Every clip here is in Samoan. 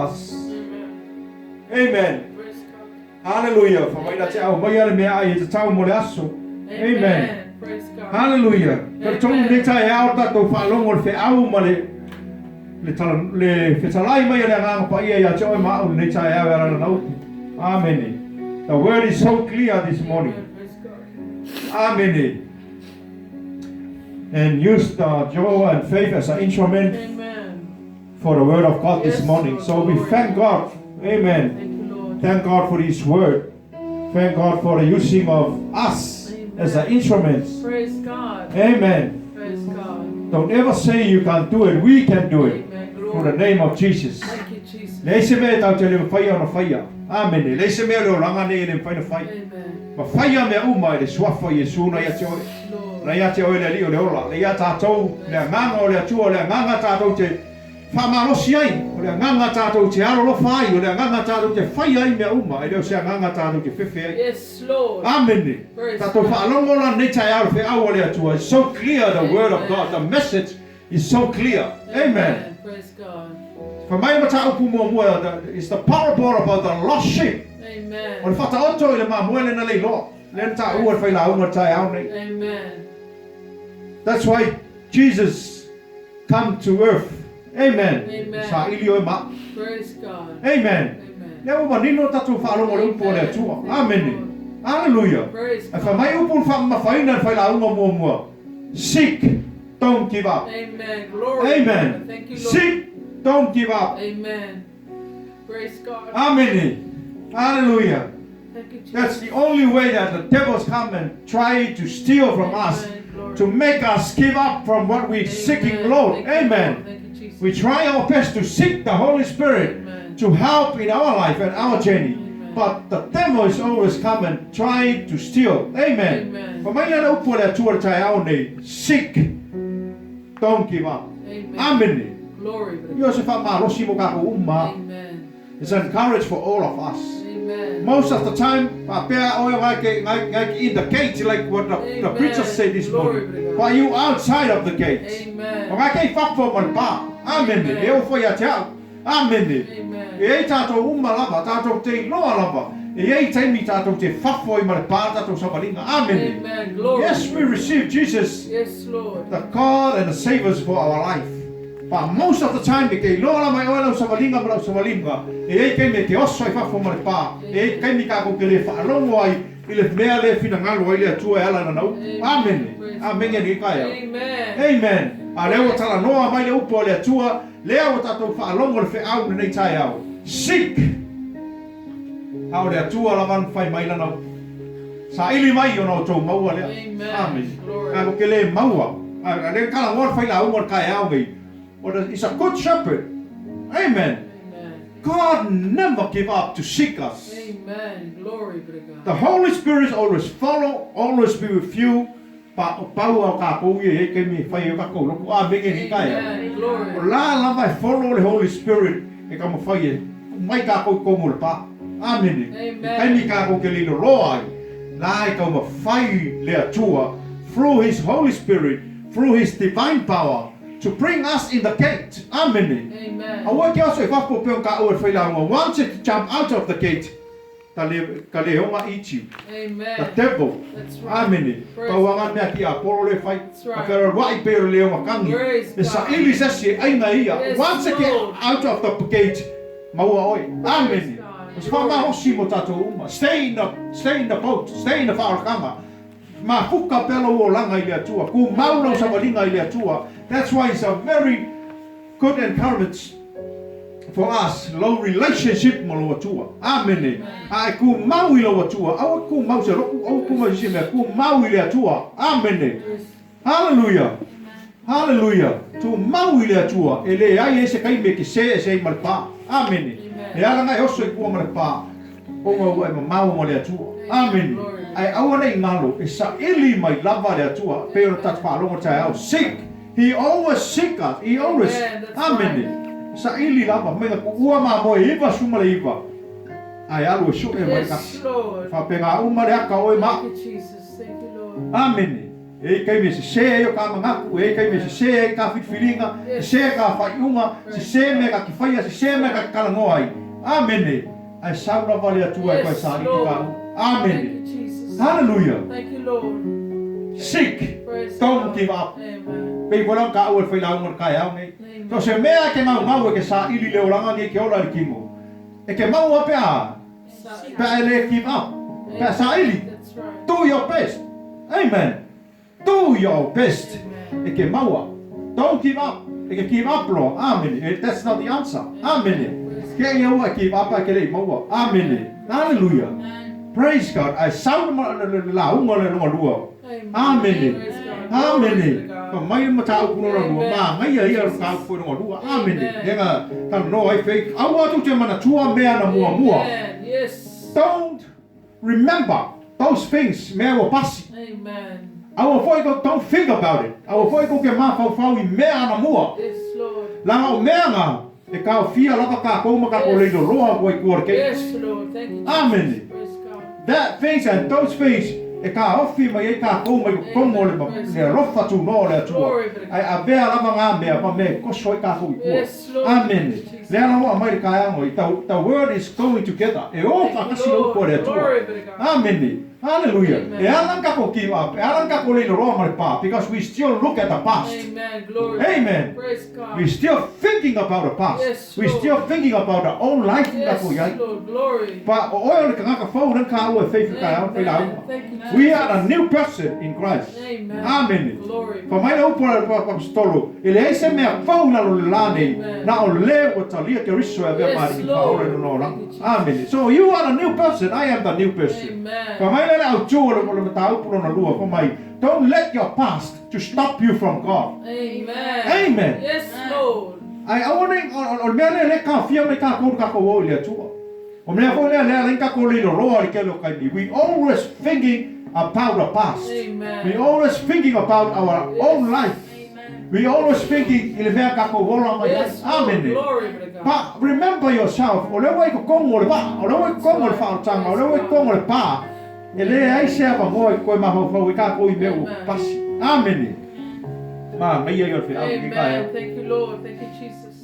us. Amen. Hallelujah. Fa mai la te au mai ale mea ai e tatau mo le aso. Amen. Hallelujah. Talitonu lenei taeao tatou faalogo le feau ma le le tala le fetalai mai o le Agaga Paia ia te oe ma au lenei taeao e ala lana upu. Amene. The word is so clear this morning. Amene. And use the joy and faith as an instrument Amen. for the word of God this Yes, morning. Lord. So we Glory. thank God. Amen. Thank you, Lord. Thank God for His word. Thank God for the using of us as an instruments. Praise God. Amen. Praise God. Don't ever say you can't do it. We can do it. Amen. Through the Glory. name of Jesus. Thank you, Jesus. Leai se mea e tatou te le mafai ona faia. Amene. Leai se mea o le olaga nei e le mafai ona fai. Amen. Mafai lava mea uma i le suafa o Iesu na ia te oe. Lord. Na ia te oe le Alii o le ola. Le ia tatou, le agaga o le Atua, o le agaga tatou te faamalosi ai, o le agaga tatou te alolofa ai, o le agaga tatou te faia ai mea uma, e le o se agaga tatou te fefe ai. Yes, Lord. Amene. Praise Tatou God. faalogo la lenei taeao i le feau a le Atua. It's so clear the word of God, the message is so clear. Amen. Praise God. Fai mai le mataupu muamua, it's the parable about the lost sheep. Amen. O le faataoto i le mamoe lena le iloa, lea na taua e le failauga i le taeao nei. Amen. That's why Jesus come to earth. Amen. Amen. Saili oe ma au. Praise God. Amen. Amen. Lea ua manino tatou faalogo i le upu a le Atua. Amene. Hallelujah. Praise Ae fai mai upu na faamamafaina e le failauga muamua, Seek, don't give up. Amen. Glory. Amen. Thank you, Lord. Seek, don't give up. Amen. Praise God. Amene. Hallelujah. Thank you, Jesus. That's the only way that the devils come and try to steal from us, Amen. Glory. to make us give up from what we're seeking, Amen. Lord. Thank you, Amen. Lord. Thank you, Jesus. We try our best to seek the Holy Spirit Amen. to help in our life and our journey. Amen. But the devil is always come and try to steal. Amen. Amen. Fa mai lana upu a le Atua i le taeao nei, Seek, don't give up. Amen. Amene. Glory be to Ia o se faamalosi mo kakou uma. Amen. It's encourage for all of us. Amen. Most of the time, faapea oe ngai ke ngai ngai ke in the gate like what the, the preacher said this Glory morning. be to God. But you outside of the gate. Amen. O ngai ke i fafo ma le pa. Amene. Amen. E oo foi ia te au. Amene. Amen. E i ai tatou uma lava, tatou te iloa lava. E i ai taimi tatou te fafo ai ma le pa tatou savaliga. Amene. Amen. Glory. Yes, we receive Jesus Yes, Lord. the God and the Saviors for our life. But most of the time e ke iloa lava e oe lau savaliga ma lau savaliga, e i ai taimi e te oso ai fafo ma le pa, e i ai taimi tatou te le faalogo ai i le mea lea e finagalo ai le Atua e ala i lana upu. Amene. Amene lenei taeao. Amen. Amen. A lea ua talanoa mai le upu a le Atua, lea ua tatou faalogo le feau lenei taeao. Seek! A o le Atua lava na fai mai lana upu. Saili mai ona outou maua lea. Amene. Tatou te le maua. A lea na talanoa le failauga o le taeao nei, o le, is a good shepherd. Amen. God never give up to seek us. Amen. Glory be to God. The Holy Spirit always follow, always be with you. Pa, o pau a o kakou ia i ai taimi e fai ai o kakou lotu. Amene lenei taeao. Amen. Glory. O la lava e follow le Holy Spirit e taumafai e tuu mai tatou i totonu o le pa. Amene. Amen. I taimi tatou te liloloa ai, la e taumafai le Atua through His Holy Spirit, through His divine power to bring us in the gate. Amene. Amen. Aua e te oso i fafo pea o taua e le failauga wanted to jump out of the gate. Ka le, ka le onga itiu. Amen. The devil. That's right. Amene. Praise Pau anga God. mea ki Apollo le fai. That's right. Ka wherawai pei o le leo makangi. Praise E God. saili se isi e aiga ia. Yes, Once e get Lord. out of the gate, maua oe. Amene. Praise God. O se whamalosi mo tatou uma. Stay in the, stay in the boat. Stay in the whaolakanga. Mafuka pea lou olaga i le Atua. Kumau lau savaliga i le Atua. That's why it's a very good encouragement for us lou relationship ma lou Atua. Amene. A e kumau i lou Atua, aua e kumau se loku, aua e kumau i se mea, kumau i le Atua. Amene. Hallelujah. Hallelujah. Tumau i le Atua, e leai ai se taimi e te se ese ai ma le pa. Amene. E ala na e oso i tua ma le pa, ona ua e mamao ma le Atua. Amene. Ae aua nei galo, e saili mai lava le Atua, pei ona tatou faalogo i le taeao. Seek. He always seek us. He always. Amene. Saili lava, mai na tuua mamoe e 99, ae alu e sue mai le Yes, tasi. Lord. Faapena uma le aka o oe ma Thank au. you, Jesus. Thank you, Lord. Amene. E i ai taimi e sesē ai o ta manatu, e i ai taimi e sesē ai ta filifiliga, sesē ta faaiuga, sesē mea ta te faia, sesē mea ta te talanoa ai. Amene! Ae sau lava le Atua e toe Yes, saili Lord. ta u. Amene! Thank you, Jesus. Hallelujah! Thank you, Lord. Seek, Praise don't God. give up. Amen. Pei koe la ka au e failauga o le taeao nei. Amen. So se mea e ke gaugau e ke saili le olaga nei ke ola i le kino. E ke maua pe a, pe a e le give up, pe a saili. That's right. Do your best. Amen. Do your best. Amen. E ke maua. Don't give up. E ke give up loa. Amene. That's not the answer. Amene. Ke ia ua e give up a e ke le i maua. Amene. Hallelujah. Praise God. Ae sau le lauga le lona lua. Amene. Amene. Fa mai le mataupu lona lua, manaia ia le mataupu foi lona lua. Amene. Lea na talanoa ai Faith, aua tou te manatua mea na muamua. Don't remember those things, mea ua pasi. Aua foi tou, don't think about it. Aua foi tou te mafaufau i mea anamua. Leaga o mea na, e taofia lava tatou ma tatou leiloloa ua i tua o le keiki. Amene. That things and those things e taofi mai ai tatou mai totonu o le alofa tunoa o le Atua, ae avea lava ngā mea ma mea e koso ai tatou i tua. Amene. Lea la ua aumai le taeao i the, the word is going together. E o whakasi le upu a le Atua. Amene. Hallelujah. E ala ni tatou give up, e ala ni tatou leiloloa ma le pa, because we still look at the past. Amen. Glory. Amen. Praise God. We still thinking about the past. Yes, We Lord. still thinking about our own life Yes, tatou i ai. Lord. Glory. Pa o oe o le tagata fou lea na taua e faith taeao fai Amen. lauga. Thank you, We Jesus. are a new person in Christ. Amen. Amene. Glory. Fa mai le upu a le Apostolo, e leai se mea fou i lalo o le la nei, Amen. na o le ua talia Keriso e avea Yes, ma alii Lord. whaola i lona olaga. Thank you, Jesus. Amene. So you are a new person, I am the new person. Amen. Fa mai lea le autu o le mataupu lona lua, fa mai, don't let your past to stop you from God. Amen. Amen. Yes, Lord. Ae aua nei, o le mea lea lea e taofia mai tatou i le tatou o i le Atua. O le mea foi lea lea e ala ai tatou leiloloa i le tele o taimi. We always thinking about the past. Amen. We always thinking about our Yes. own life. We always thinking i le mea tatou ola mai ai. Yes, Lord. Amene. Glory be to God. Pa, remember yourself, o lea ua i totonu o le vaa, o lea ua i totonu o le faaolataga, o lea ua i totonu o le pa, e leai se avanoa i toe mafaufau ai tatou i mea ua pasi. Amene. Manaia ia o le feau i lenei taeao. Amen. Thank you, Lord. Thank you, Jesus.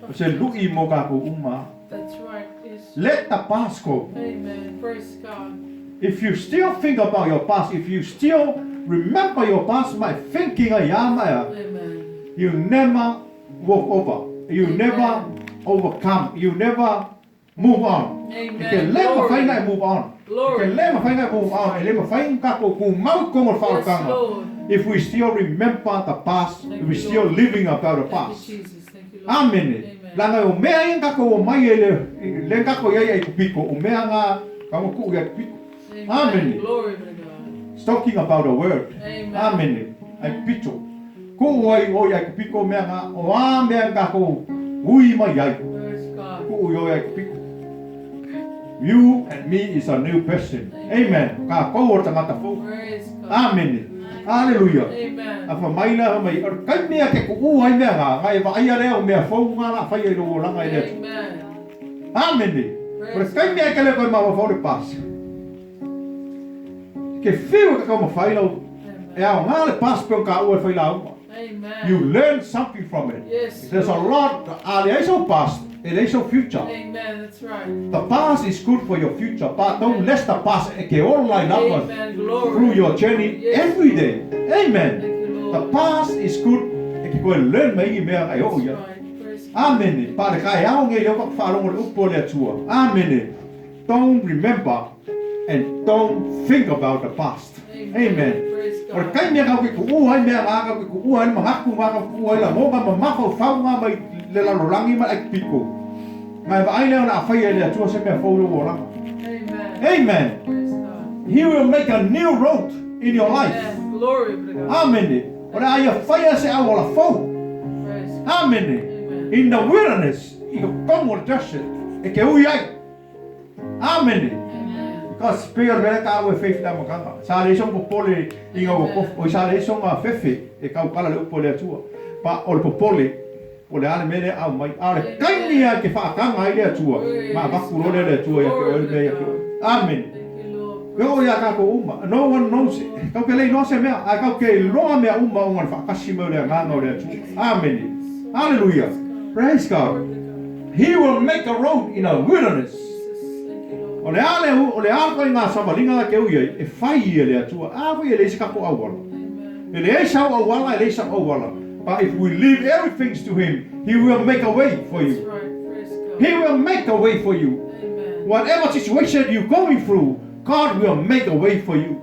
O se lui mo tatou uma. That's right. Yes. Let the past go. Amen. Praise God. If you still think about your past, if you still remember your past, ma e thinking ai ia ma ea, Amen. you never walk over, you Amen. never overcome, you never move on. E te Amen. le mawhai Glory. na e move on. E te Glory. le mawhai na e move on. E le mawhai na tatou kumau i totonu o le Yes, whaotanga. Lord. If we still remember the past, Thank if we you, still Lord. living about the Thank you, past. Jesus. Thank you, Lord. Amene. Amen. Langa o mea ia tatou o mai e le, le tatou ia i piko, o mea ngā ka mo kuu ia piko. Amen. Amene. Glory be to God. It's talking about a word. Amen. Amene. Ai pito. Kuu ai o ia piko mea ngā, o a mea tatou ui mai ai. Praise God. Kuu i o ia piko. You and me is a new person. Amen. Ka kou o tangata fou. Praise God. Amene. Hallelujah. Amen. A fa mai la fa mai, o le taimi a ke kuu ai mea ngā, ngai e vaai lea o mea fou ngā la whai ai lo olanga i le atu. Amen. Amene. O le Praise taimi a ke le koe mawa le pasi. Ke whiu ka kau mawhai lau, Amen. e ao ngā le pasi pe o ka ua e whai lau. Amen. You learn something from it. Yes. There's a Lord. lot, a le ai so past, e le so future. Amen. That's right. The past is good for your future, but don't let the past e ke ola i lava Amen. Glory. through your journey Yes. every day. Amen. Thank you, The Lord. past is good. E ke koe learn mai i mea ngai o That's ia. right. Praise God. Amene. Pa le kai ao nge leo ka whaalongo le upo le atua. Amene. Don't remember and don't think about the past. Amen. Praise O le God. kai mea kau ke ku ua ai mea ngā kau ke ku ua ai mangaku ngā kau ku ua ai la monga ma mafau fau ngā mai le lalolangi ma ai piko. Ngai vaai leo na awhai e le atua se mea fau le uolanga. Amen. Amen. Praise God. He will make a new road in your life. Amen. Glory be to God. Amene. O le aia whaia se au o la fau. Praise God. Amene. Amen. In the wilderness, i ka kongo le desert, e ke ui ai. Amene. Amen. Because pei o le mea ka au e faith na makanga. Sa le isong popole i ngā wakof, o sa le isong ngā fefe e kau kala le upo le atua. Pa o le popole, o le ale mele au mai, a le kaini a ke whaakanga ai le atua. Ma vaku role le atua ia ke oe le mea ia ke oe. Amen. Thank you, Lord. E oo iā tatou uma. No one knows it. Tatou te le iloa se mea, ae tatou te iloa mea uma ona o le faatasi mai o le Agaga o le Atua. Amene. Hallelujah. Praise God. He will make a road in a wilderness. O le a le, o le a le ituaiga savaliga e te ui ai, e fai e le Atua. A foi e leai se tatou auala. E leai sau auala, e leai sau auala. But if we leave everything to Him, He will make a way for you. He will make a way for you. Whatever situation you're going through, God will make a way for you.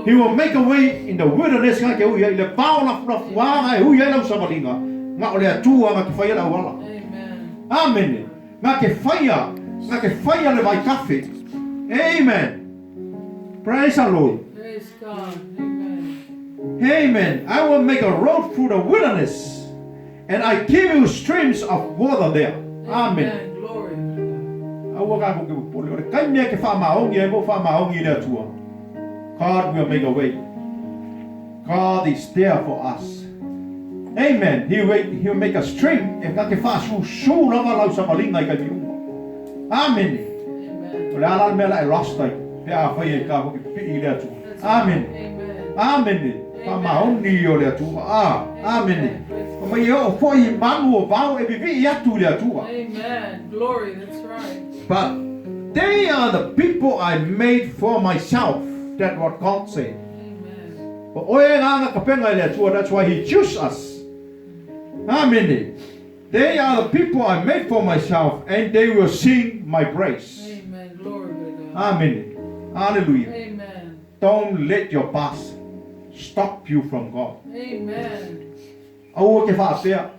He will make a way in the wilderness nga ke ui ai, le vao lafulafuā e ui ai lau savaliga, na o le Atua na te faia le auala. Amene. Na te faia, na te faia le vaitafe. Amen. Praise the Lord. Praise God. Amen. Amen. I will make a road through the wilderness, and I give you streams of water there. Amen. Amen. Glory be to God. Aua tatou ke popole. O le taimi e ke faamaoni ai mo faamaoni i le Atua. God will make a way. God is there for us. Amen. He will, he will make a stream e ka te whaasusu lava lau savaliga i taimi uma. Amen. Amen. O le a la le mea la e lost ai, pe a fai ai ka hoki pipii i le Atua. That's right. Amen. Amen. Amene. Faamaoni o le Atua. Ah, amene. Praise O mai e oo foi i manu o vao e vivii atu i le Atua. Amen. Glory. That's right. But they are the people I made for myself. That's what God said. Amen. O oe ngā ngā kapenga i le Atua. That's why He chose us. Amene. They are the people I made for myself, and they will sing my praise. Amen. Glory be to God. Amen. Hallelujah. Amen. Don't let your past stop you from God. Amen. Aua ke whaapea,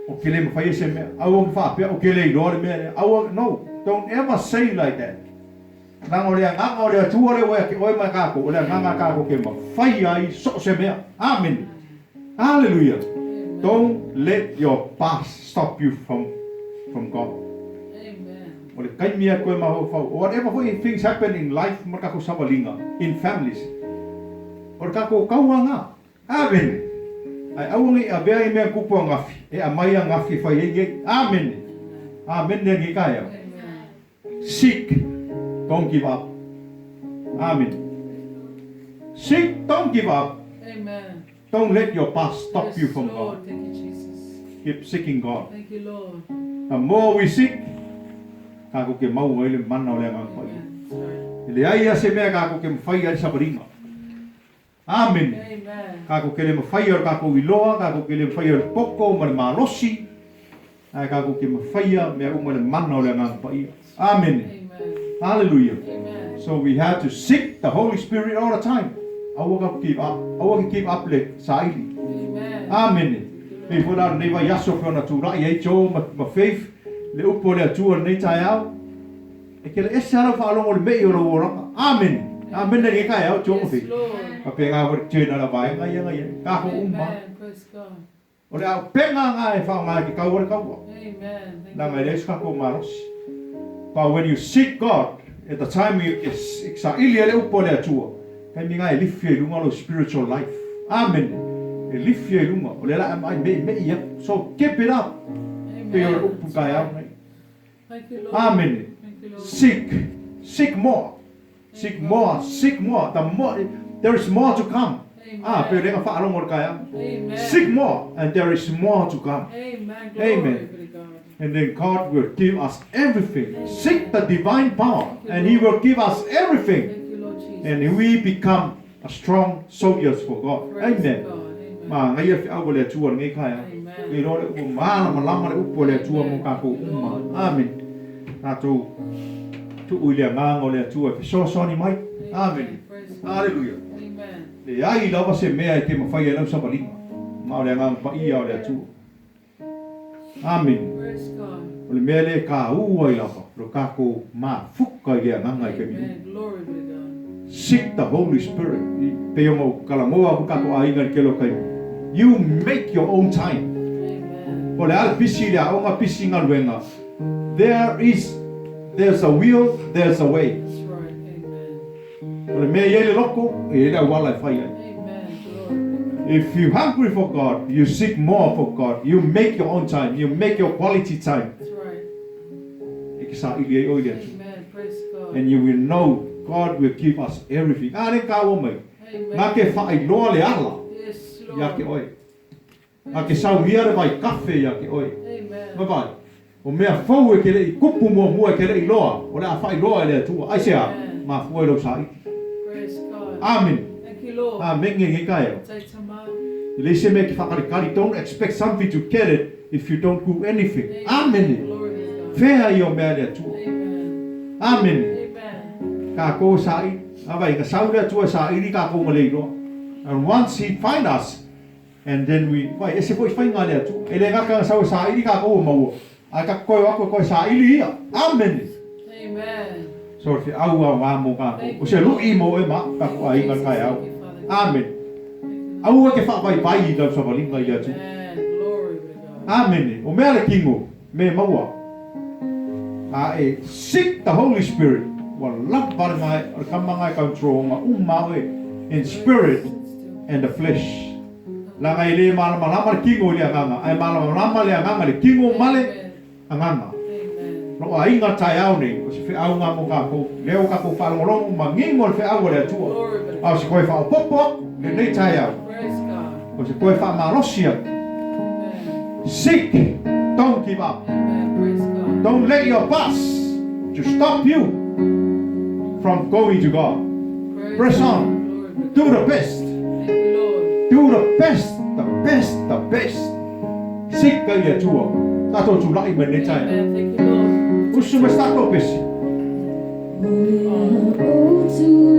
o ke le mawhai e se mea. Aua ke whaapea, o ke le iloa le mea lea. Aua, no, don't ever say like that. Leaga o le agaga o le Atua lea ua ia te oe ma tatou, o le agaga tatou ke mawhai ai so o se mea. Amen. Hallelujah. Amen. Don't let your past stop you from God. Amen. O le taimi a koe mafaufau. Whatever foi things happen in life ma tatou savaliga, in families, o le tatou tauaga. Amene. Ae aua nei avea i mea kupu a gafi, e aumai a gafi e fai ai nei. Amene. Amene lenei taeao. Amen. Seek, don't give up. Amen. Seek, don't give up. Amen. Don't let your past stop Yes, you from Lord. God. Thank you, Jesus. Keep seeking God. Thank you, Lord. The more we seek, tatou ke maua ai le mana o le Agaga Paia. Amen. That's right. E leai lava se mea tatou ke mafai ai le savaliga. Amene. Amen. Tatou ke le mafai o le tatou iloa, tatou ke le mafai o le poto ma le malosi, ae tatou ke mafaia mea uma i le mana o le Agaga Paia. Amene. Amen. Hallelujah. Amen. So we have to seek the Holy Spirit all the time. Aua ka give up. Aua ke give up le saili. Amen. Amene. Pei foi la o lenei vaiaso pei ona tulai ai Jo ma, ma Faith le upu o le Atua i lenei taeao. E ke le ese lava lau faalogo i le mei o lou olaga. Amene. Amene i lenei taeao Jo ma Yes, Faith. Lord. Ka pēnā foi le turn a le vaega ia na i ai. Tatou uma. Amen. Praise God. O le auupega na e faaaoga e ke taua le taua. Amen. Thank Leaga you. e leai se tatou malosi. But when you seek God at the time e saili ai le upu a le Atua, taimi na e lifi ai i luga lou spiritual life. Amene. E lifi ai i luga. O lea la e meimei atu. So keep it up. Pei o le Amen. upu That's taeao right. nei. Thank you, Lord. Amene. Thank you, Lord. Seek. Seek more. Seek more. Seek more. The more there is more to come. Amen. Ah, pei o lea na faalogo i le taeao. Amen. Seek more and there is more to come. Amen. Glory Amen. be to God. And then God will give us everything. Seek the divine power and He will give us everything. Thank you, Lord Jesus. And we become a strong soldiers for God. Praise Amen. God. Amen. Ma ngaia feau o le Atua lenei taeao. Amen. Iloa le upu malamalama le upu o le Atua mo tatou uma. Amen. Tatou tuu i le agaga o le Atua e fesoasoani mai. Amen. Praise God. Hallelujah. Amen. Leai lava se mea e te mafai ai lau savaliga. Ma o le agaga paia o le Atua. Amen. Praise God. O le mea lea e taua ai lava lo tatou mafuka i le agaga i taimi uma. Amen. Glory be to God. Seek the Holy Spirit. I pei ona ou talanoa atu tatou aiga i le tele o taimi. You make your own time. Amen. O le a le pisi i le aoga, pisi i galuega. There is, there's a will, there's a way. That's right. Amen. O le mea e i ai le loko, e i ai le auala e fai ai. Amen. Glory be to God. If you hungry for God, you seek more for God. You make your own time. You make your quality time. That's right. E ke saili ai oe i le Atua. Amen. Praise God. And you will know God will give us everything. A le kaua mai. Ngā ke whaailoa le ala ia ke oe. Ngā ke sauia le vai kafe ia ke oe. Vaai. O mea fou e ke lei kupu muamua e ke lei loa, o le a whaailoa e le Atua. Ai sea, mafua i lau saili. Amen. Amen nge nge ka eo. I le se mea ki whakarikari, don't expect something to get it if you don't do anything. Amen. Fea i o mea le Atua. Amen. Ka ko saili. Avai, ka sau le Atua saili ka ko ma le iloa. And once he find us, and then we, vai, e se foi whainga le Atua. E le ngaka sau saili ka ko maua. Ai ka koe wako koe saili ia. Amen. Amen. So te au au ngā mō ngā o se lui mō e ma ka ko ai ngā kai au. Amen. Aua ke whaawai vai i lau sawalinga i atu. Amen. O mea le kingo, me maua. A e seek the Holy Spirit. Wa lava le ngai, o le kama ngai control nga uma oe in spirit and the flesh. Langa i le malama lama le kingo i le anganga. Ai malama lama le anganga le kingo male anganga. Lo a inga tai au nei, o se wheau ngā mō kākou, leo kākou whaalongolongo ma ngingo le wheau o le Atua. A o se koe whaopopo aku, le nei tai au. O se koe whaamalosi aku. Seek, don't give up. Don't let your past to stop you from going to God. Press on. Do the best. Do the best, the best, the best. Seek ka i Atua. Tātou tū lai mai nei tai. Usu mai tātou pesi. O tu.